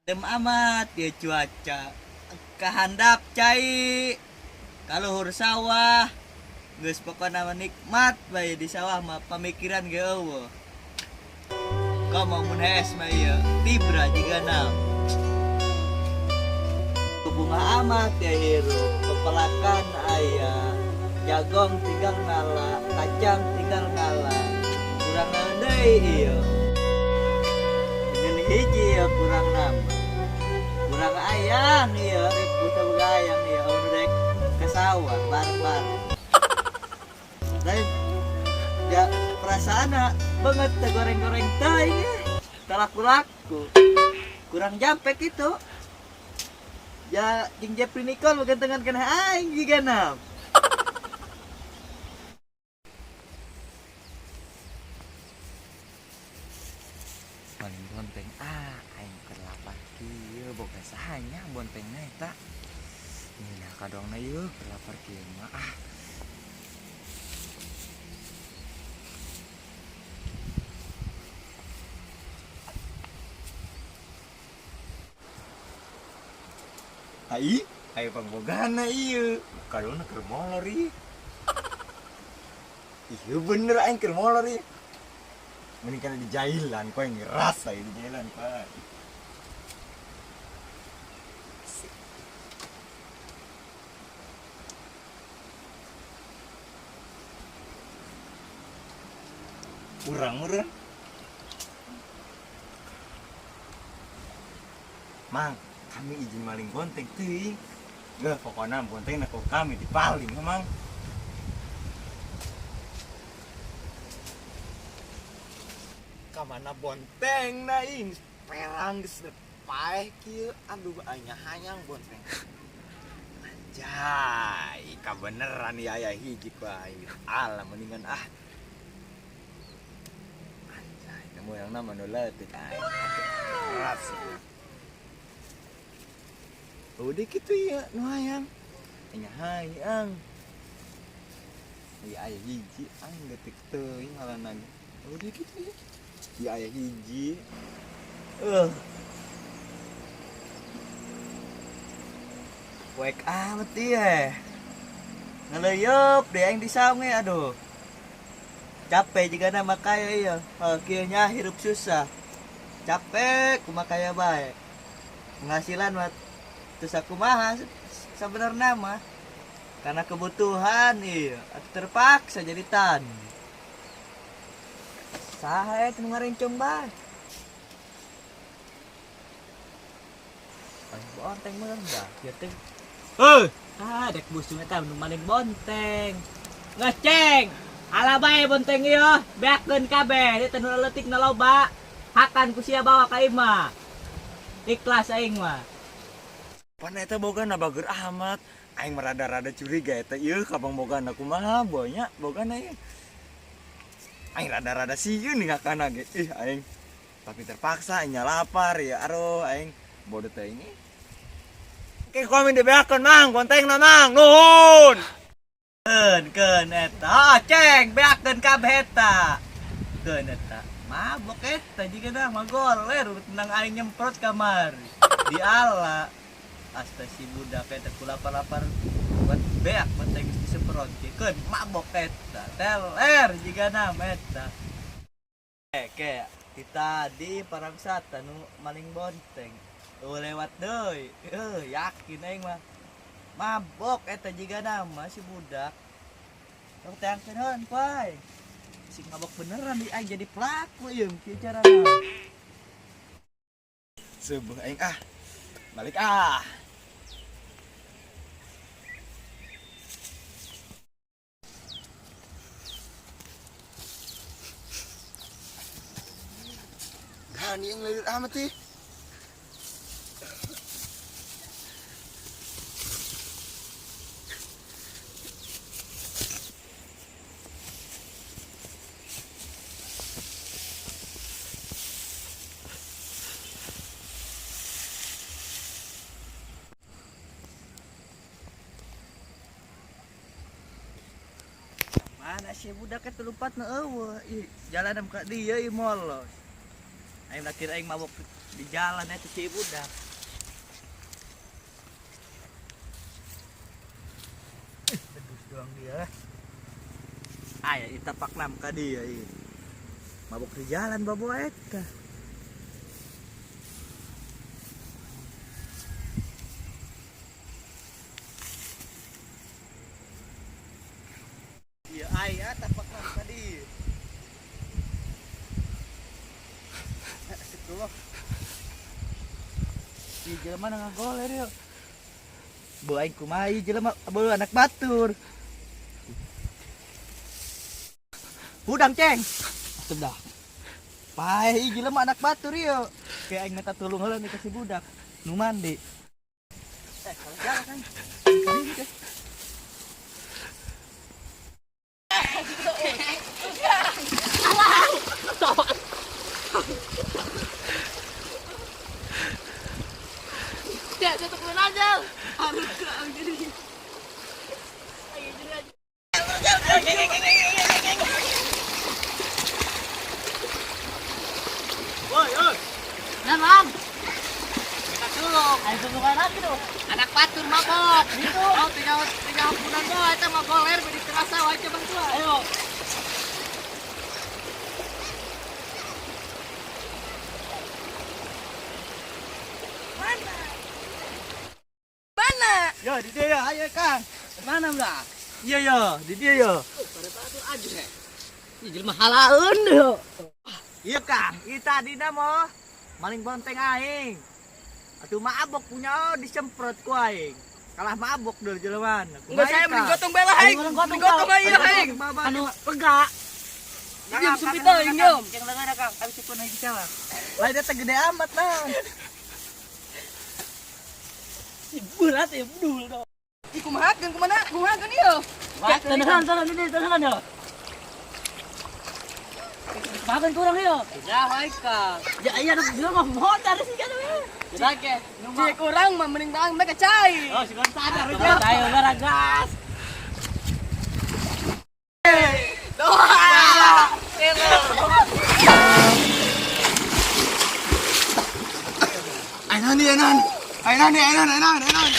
Adem amat ya cuaca. Kahandap cai. Kaluhur sawah. Geus pokona mah nikmat bae di sawah mah pamikiran ge eueuh. Komo mun hees mah ieu tibra jigana. Bunga amat ya hirup, pepelakan aya, jagong tinggal ngala, kacang tinggal ngala. Kurang naon deui ieu. Dengan hiji ya kurang nama. Kurang ayang ieu, rek buta boga ayang ieu, anu rek ke sawah bareng-bareng. Lain ya perasaan banget teh goreng-goreng teuing eh. Teu laku-laku. Kurang jampek itu. Ya jeung Jepri Nicole begentengan kana aing jigana. Paling bonteng ah aing keur lapar kieu boga saha nya bontengna eta. Ngeunah kadongna ieu keur lapar kieu mah ah. Ai, ai pangbogana ieu. Kadongna keur molor ieu. Ieu bener aing keur molor ieu. Mending kana di jailan ku aing ngerasa ieu di jailan ku aing. Urang meureun. Mang, kami izin maling bonteng teuing. Geuh pokona bontengna ku kami dipaling Mang. Kamana bontengna ing perang geus paeh kieu. Aduh aing hayang bonteng. Anjay, kabeneran ieu aya hiji ku aing. Alah mendingan ah. Anjay, teu moyangna mah nu leutik aing. Keras. Udah kitu ieu nu hayang. Aing hayang. Ieu aya hiji aing leutik teuing ngaranna ge. Udah kitu ieu. Ieu aya hiji. Poek amat ieu. Ngeleuyeub deh aing di saung ge aduh. Capek jigana makaya ieu. Heuh kieu nya hirup susah. Capek kumakaya bae. Penghasilan mah teu sakumaha sabenerna mah. Karena kebutuhan ieu atuh terpaksa jadi tani. Saha eta nu ngarencong bae? Paling bonteng meureun da ieu teh. Heuh, ah dek busung eta nu maling bonteng. Ngeceng. Ala bae bonteng ieu, beakeun kabeh, ieu teh nu leutik nu loba. Hakan ku sia bawa ka imah. Ikhlas aing mah. Pan eta bogana bager amat. Aing mah rada-rada curiga eta ieu ka pangbogana kumaha bonya bogana ieu. Aing rada-rada sieun ningakana ge. Ih aing. Tapi terpaksa aing lapar ya. Aduh aing bodoh teh ini. Ke kami dibeakeun Mang, bontengna Mang. Nuhun. Keun keun eta. Oh, ceng beakeun kabeh eta. Keun eta. Mabok eta jigana mah goler urut tenang aing nyemprot kamari. Di ala. Asta si budak eta ku lapar-lapar buat beak bonteng geus disemprot. Keun mabok eta. Teler jigana mah eta. Ke di tadi parangsata nu maling bonteng. Oh, lewat deui. Yakin aing mah. Mabok eta jigana mah si budak. Tong teangkeun ku aing. Si mabok beneran di aing jadi pelaku ieu kieu carana. Seubeung aing ah. Balik ah. Gani yang leuleut amat ih. Mana sih budak eta lompat na eueuh. Ih, jalan ka dieu ieu molos. Aing nakir aing mabok di jalan eta si budak. Tebus doang dia. Aya ditapak nam ka dia ieu. Mabok di jalan babo eta. Iya aya tapak nam ka dia. Astagfirullah. Ieu jelema ngagoler yeuh. Bu aing kumaha ieu jelema beuh anak batur. Hudang ceng. Sudah. Paeh ieu jelema anak batur ieu. Kayak aing minta tulung heula nih ka si budak nu mandi. Eh, kalau jalan kan. Kali ini. Ya, tutup aja. Harus jadi. Woi, woi. Nah, Bang. Minta tulung. Ayo tulungan lagi dong. Anak batur mabok. Gitu. Oh, tinggal tinggal ampunan doa eta mah goler beri terasa wae coba tua. Ayo. Mana? Mana? Yo, di dia yo, ayo Kang. Mana udah? Iya yo, di dia yo. Pada batur aja. Ini jelema halaeun deh. Iya Kang, ieu tadina mah maling bonteng aing. Atuh mabok punya oh, disemprot ku aing. Kalah mabok dulu jelema. Enggak, saya mending gotong bela aing. Mending gotong aing aing. Anu pega. Diam sempit aing diam. Yang lengan Kang, habis itu naik jalan. Lain eta gede amat lah. Si berat ya bedul dong. Ih kumaha keun kumaha kumaha keun ieu. Tenang, tenang ini, tenang ya. Makan kurang ya. Ya, baik Kang. Ya iya, dia mah modal sih kan. Sudah ke. Cek kurang mah mending bang mereka cai. Oh, si sadar Ya, ayo gas. Ainan, ainan. Ainan, ainan, ainan, ainan.